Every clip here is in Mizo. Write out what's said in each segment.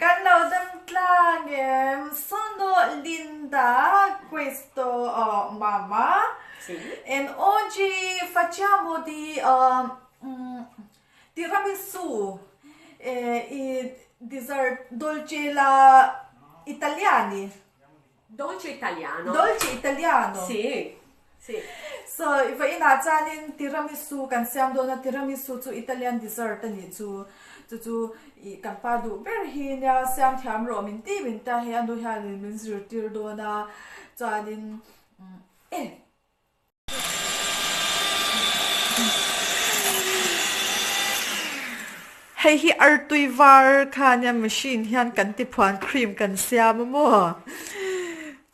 Kan lo dam tlang em? Sono Linda, questo mamma. Sì. E oggi facciamo di tiramisu i dessert dolce la italiani. Dolce italiano. Dolce italiano. Sì. Sì. So, vawiinah chuanin tiramisu kan siam dawn a, tiramisu chu Italian dessert a nih chu. Chu chu ih kan pa duh ber hi nia siam thiam rawh min ti min ta hei a nu hianin min zirtir dawn a, chuanin e. Hei hi artui var kha nia machine hian kan ti phuan cream kan siam a maw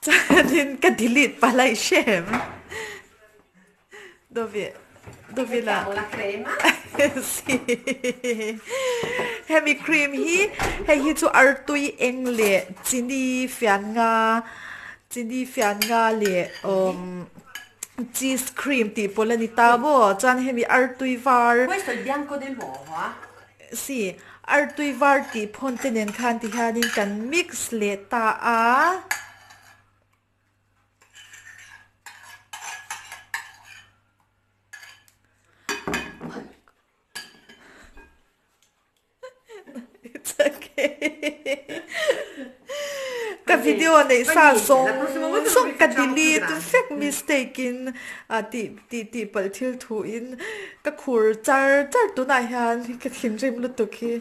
chuanin ka delete palh a i hrem dove dove la si hemi cream hi hei hi chu artui eng leh chini fian nga Chini fian nga leh umm cheese cream tih pawlh a ni ta maw? Chuan hemi artui var Questo è il bianco dell'uovo ah. Si, artui var tih phawn te nen khan ti hianin kan mix leh ta a. It's okay. Ka video neih sa zawng zawng ka delete vek mistake in ah tih tih tih palh thil thu in ka khur char char tunah hian ka thinrim lutuk hi.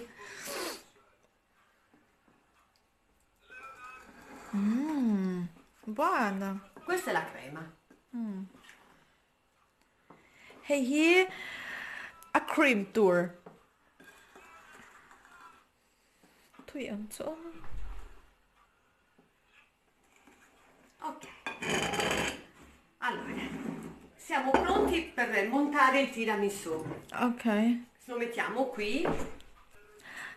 Umm buana. Questa è la crema. Hei hi a cream tur thui ang chu aw. Ok, allora siamo pronti per montare il tiramisù. Ok. Lo mettiamo qui.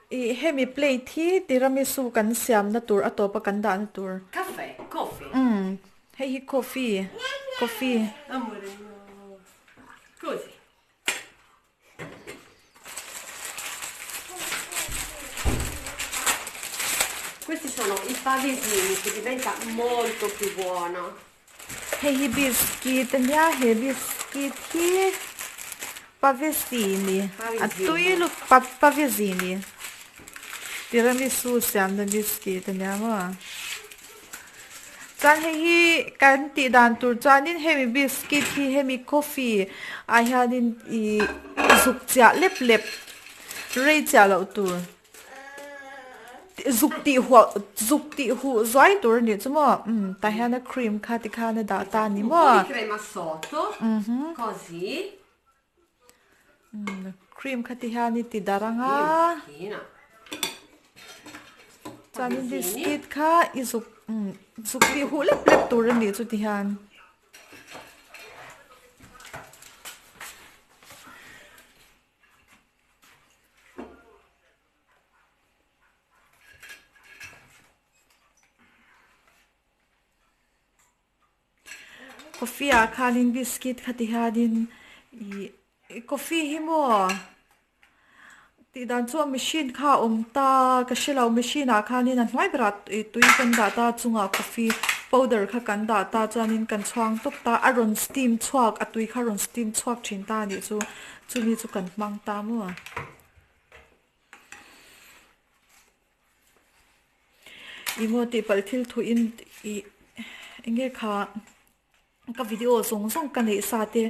Ih hemi plate hi tiramisu kan siamna tur a tawpa kan dahna tur. Caffè, coffee. Umm. Hei hi coffee, coffee. Amore mio. Così. Questi sono i pavesini che diventa molto più buono. Hei hi biscuit a nia, he biscuit hi pavesini a tui lut pa pavesini tiramisu siamna biscuit a nia maw. Chuan hei hi kan tih dan tur chuanin hemi biscuit hi hemi coffee ah hianin ih zuk chiah lep lep rei chiah loh tur zuk tih huah zuk tih huh zuai tur a nih chu maw umm tah hian a cream kha tikhan a dah ta a ni maw cream kha ti hian i ti darh ang a chuanin biscuit kha i zuk zuk tih huh lep lep tur a nih chu ti hian. Coffee ah khanin biscuit kha ti hianin ih coffee hi maw tih dan chu a machine kha a awm ta ka hre lo machine ah khanin a hnuai berah ih tui kan dah ta chungah coffee powder kha kan dah ta chuanin kan chhuang tawp ta a rawn steam chhuak a tui kha a rawn steam chhuak thin ta a nih chu chumi chu kan hmang ta maw. Ih maw tih palh thil thuh in ih eng nge kha ka video zawng zawng ka neih sa te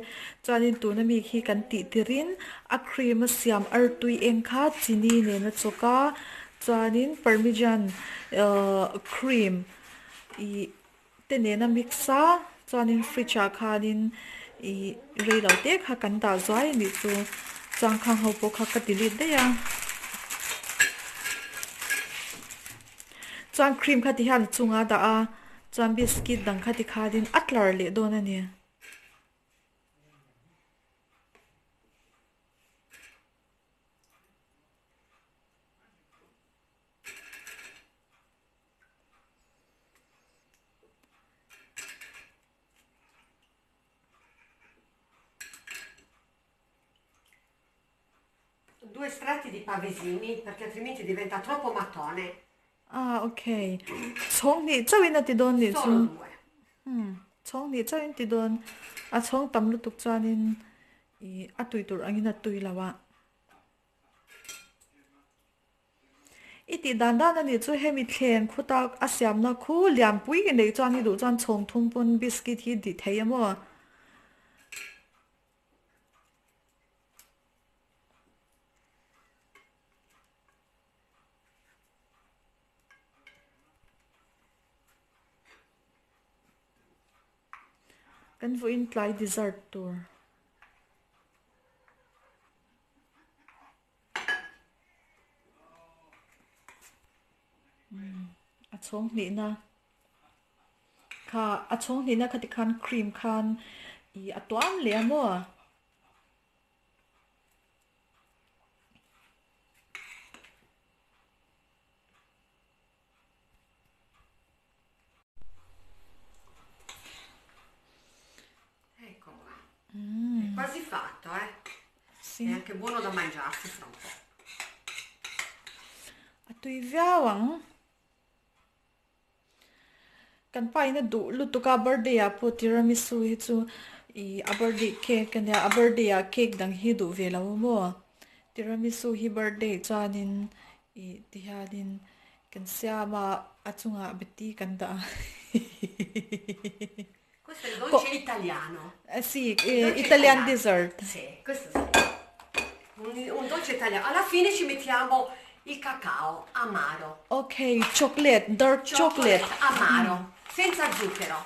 chuanin tuna mi khi kan tih tirin a cream a siam artui eng kha chini nen a chawk a chuanin parmesan ahh cream ih te nen a mix a chuanin fridge ah khanin ih rei lo te kha kan dah zuai a nih chu chuan khang ho pawh kha ka delete daih a chuan cream kha ti hian a chungah a dah a chuan biscuit dang kha ti khanin a tlar leh dawn a ni. Due strati di pavesini perché altrimenti diventa troppo mattone. Ah okay. Chhawng hnih chauhin a ti dawn nih chu. Umm chhawng hnih chauhin ti dawn. A chhawng tam lutuk chuanin ih a tui tur angin a tui lo a. I tih dan dan a nih chu hemi thleng khuta a siamna khu lianpui i neih chuan i duh chuan chhawng thum pawn biscuit hi dih thei a maw? Kan vawiin tlai dessert tur. A chhawng hnihna kha a chhawng hnihna kha tikhan cream khan ih a tuam leh a maw. Ecco qua. Mm. È quasi fatto, eh. Sì. È anche buono da mangiarsi fra un po'. A tui viau ang. Kan pa in a duh lutuk a birthday ah pawh tiramisu hi chu ih a birthday cake a nia a birthday ah cake dang hi duh ve lo maw tiramisu hi birthday chuanin ih ti hianin kan siam a a chungah beti kan dah a Questo è il dolce italiano. Si Italian dessert. Si questo si un dolce italiano alla fine ci mettiamo il cacao amaro. Ok, chocolate, dark chocolate. Chocolate amaro, senza zucchero.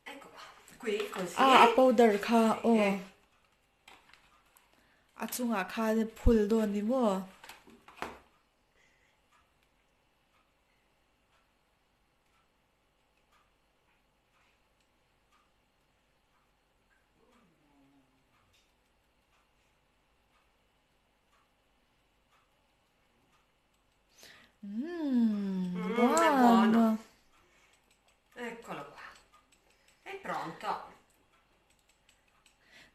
Ecco qua, qui così. Ah, a powder kha aw. A chungah khan phul dawn ni maw? Mmm, buono. È buono. Eccolo qua. È pronto.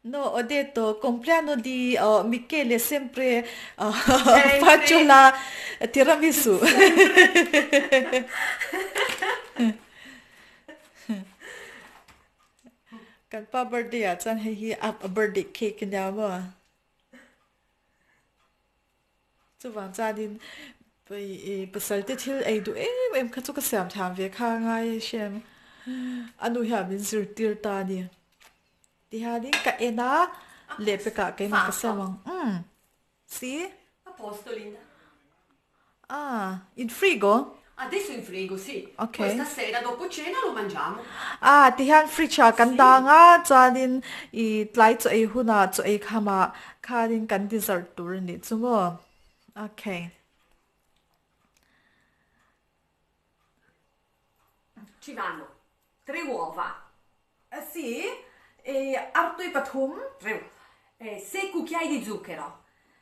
No, ho detto compleanno di oh, Michele, sempre, oh, sempre. faccio la tiramisù. Kan pa birthday ah chuan hei hi a birthday cake a nia maw? Chuvang chuanin pasal te thil ei duh em em kha chu ka siam thiam ve kha ngai a hrem. A nu hian min zirtir ta a ni. Tihianin ka en a, lehpekah keimah ka siam ang. Umm. Si? A posto Linda. Ah, in frigo? Adesso in frigo, sì. Ok. Poi stasera dopo cena lo mangiamo. Ah, tihian fridge ah kan dang a, chuanin i tlai chaw ei hunah chaw ei khamah khanin kan dessert tur a nih chu maw? Ok. Ci vanno tre uova. Si, artui pathum. Tre uova. Sei cucchiai di zucchero.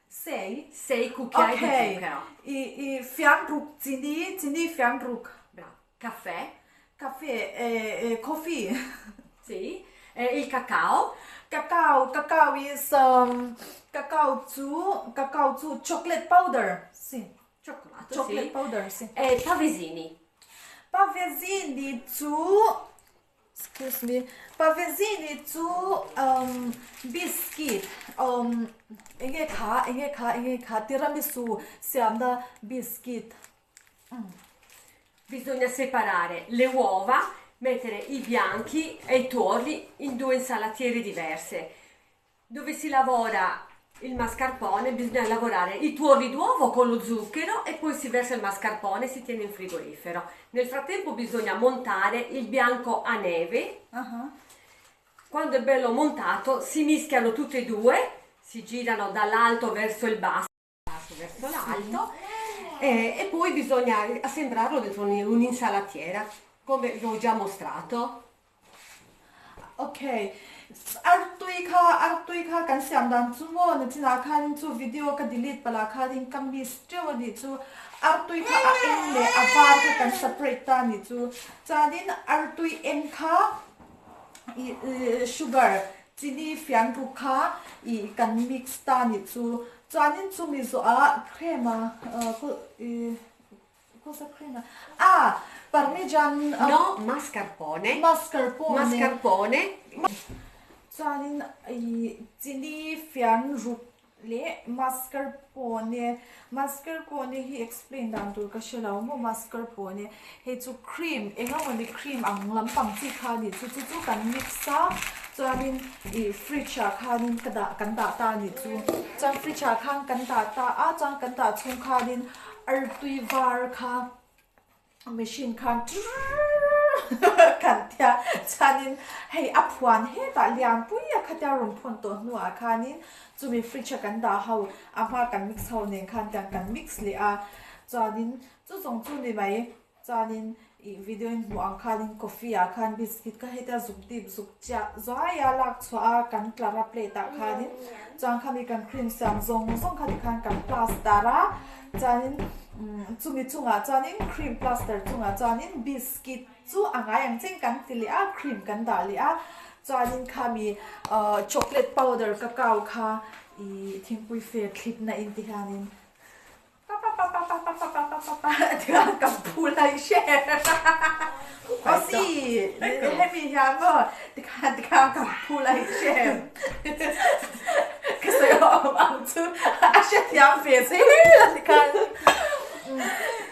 Sei? Sei cucchiai di zucchero. Ok, i fiang ruk chini, chini fiang ruk. Brava. Caffè. Caffè, coffee. Si, il cacao. Cacao, cacao is cacao chu, cacao chu chocolate powder. Si. Cioccolato, Chocolate sì. powder si. E pavesini. Pavesini chu excuse me pavesini chu um biscuit um enge kha enge kha enge kha tiramisu siamna biscuit. Bisogna separare le uova, mettere i bianchi e i tuorli in due insalatiere diverse. Dove si lavora il mascarpone bisogna lavorare i tuorli d'uovo con lo zucchero e poi si versa il mascarpone e si tiene in frigorifero. Nel frattempo bisogna montare il bianco a neve. Quando è bello montato si mischiano tutte e due, si girano dall'alto verso il basso, basso verso l'alto e poi bisogna assemblarlo dentro un'insalatiera, come vi ho già mostrato. Ok, artui kha artui kha kan siam dan chu maw nachinah khanin chu video ka delete palh ah khanin ka miss teuh a nih chu artui kha a eng leh a var kha kan separate ta a nih chu chuanin artui eng kha ih sugar chini fian ruk kha ih kan mix ta a nih chu. Chuanin chumi zawhah cream a ih cosa cream a ah parmesan No, mascarpone. Mascarpone. Mascarpone. Chuanin ih chili fian ruk Leh mascarpone, mascarpone hi explain dan tur ka hre lo maw mascarpone hei chu cream eng emawni cream ang lampang chi kha a nih chu chu chu kan mix a chuanin ih fridge ah khanin ka dah kan dah ta a nih chu chuan fridge ah khan kan dah ta a chuan kan dah chhung khanin artui var kha. Machine khan trrrrrrrrr kan tia chuanin hei a phuan hetah lianpui a khatia rawn phawn tawh hnuah khanin chumi fridge a kan dah ho a hma kan mix ho nen khan tiang kan mix leh a chuanin chu zawng chu ni mai chuanin ih video in hmuh ang khanin coffee ah khan biscuit kha hetia zuk dip zuk chiah zuai a lak chhuah a kan tlar a plate ah khanin chuan khami kan cream siam zawng zawng kha tikhan kan plaster a. Chuanin chumi chungah chuanin cream plaster chungah chuanin biscuit chu a ngai ang cheng kan ti leh a cream kan dah leh a chuanin khami ahh chocolate powder cacao kha ih thingpui fe thlipna in ti hianin pa pa pa pa pa pa pa pa pa pa pa tiang kan phul a i hre aw si hemi hian maw tikhan tikhan kan phul a i hre. Ka sawi awm ang chu a hrethiam ve zel a ni khan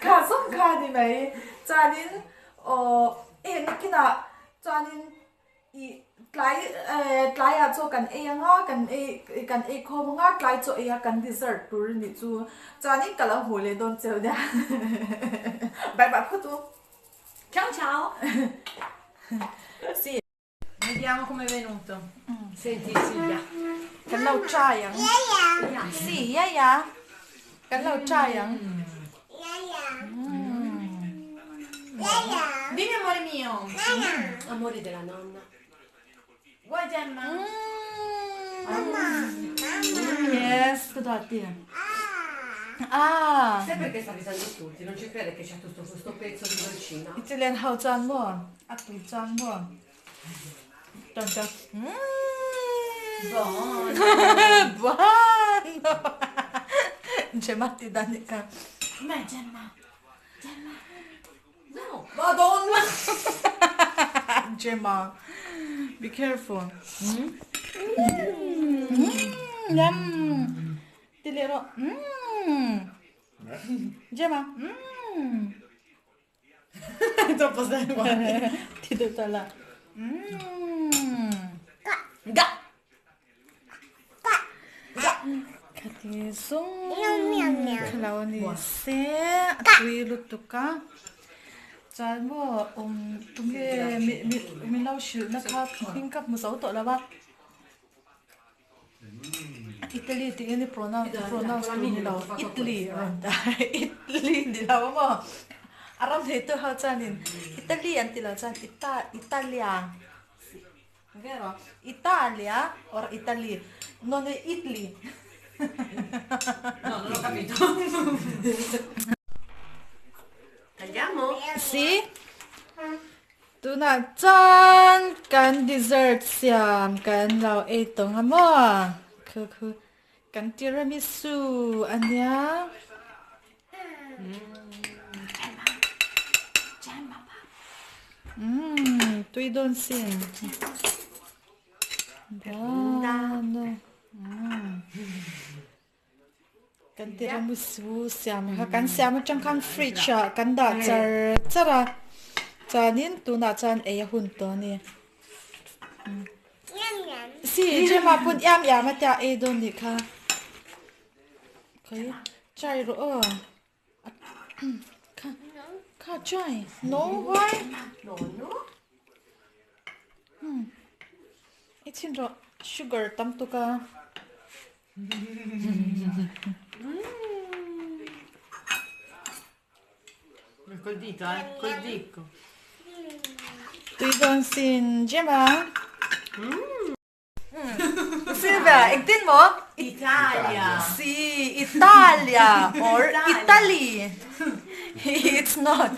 kha zawng kha a ni mai chuanin aw eng kinah chuanin ih tlai eh tlaiah chaw kan ei anga kan ei kan ei khawm anga tlai chaw ei a kan dessert tur a nih chu chuanin ka lo hmuh leh dawn cheu nia bye bye phawt u ciao ciao si. Vediamo come è venuto. Senti Silvia. Kan lo try ang. Si, ya ya. Kan lo try ang. Dimmi amore mio. Amore della nonna. Vuoi Gemma? Yes, ka dawt ti. Ah. Sai perché sta avvisando tutti? Non ci crede che c'è tutto questo pezzo di dolcino. Italian ho chuan maw? A tui chuan maw? Chuan chuan umm. Buono. Buono. Gemma ti dan nih kha. Com'è Gemma? Gemma. No. Madonna. Gemma. Be careful. Mm. Mm. Yum. Ti leh rawh. Umm. Gemma. Umm. Troppo stai Ti tutta la. Umm. Ga. Ga. Khati sung. Khalo ni se. Tui lutuk a. Chuan maw um tunge mi mi min lo hrilh na kha hming ka hmu zo tawh lo a. Italy tih hi pronounce pronounce tur ni lo Italy a rawn ta Italy ni lo a maw a ram hleitu ho chuanin Italy an ti lo chuan Ita Italia vero Italia or Italy non è Italy No non ho capito Tagliamo? Si Tunah chuan kan dessert siam kan lo ei tawng a maw? Khu khu kan tiramisu a nia. Umm tui dawn sin. Buono. Kan tiramisu siam kha kan siam atang khan fridge ah kan dah char char a chuanin tunah chuan ei a hun tawh a ni si Gemma pawn iam iam a tia ei dawn nih kha khawi try rawh aw kha kha try no why i chhin rawh sugar tam tuk a. Col dito, eh? Col dito. Tui dawn sin Gemma. Silvia, engtin maw? Italia. Si, Italia or Italy. It's not.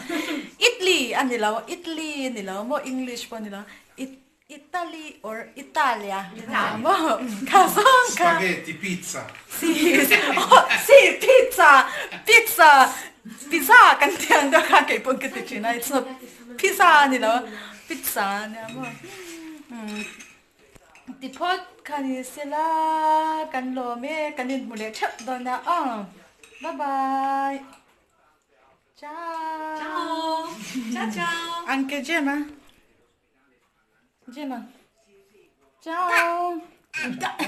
Italy a ni lo, Italy a ni lo maw English pawh a ni lo. Italy or Italia maw kha zawng kha. Spaghetti, pizza. Si, si pizza, pizza, pizza kan ti ang deuh kha kei pawn ka ti thin a, it's not pizza a ni lo a, pizza a nia maw. Ti phawt kha ni sela kan lawm e, kan inhmu leh theuh dawn a aw. Bye bye. Ciao. Ciao. Ciao ciao. Anche Gemma. Gemma. Ciao. Ciao.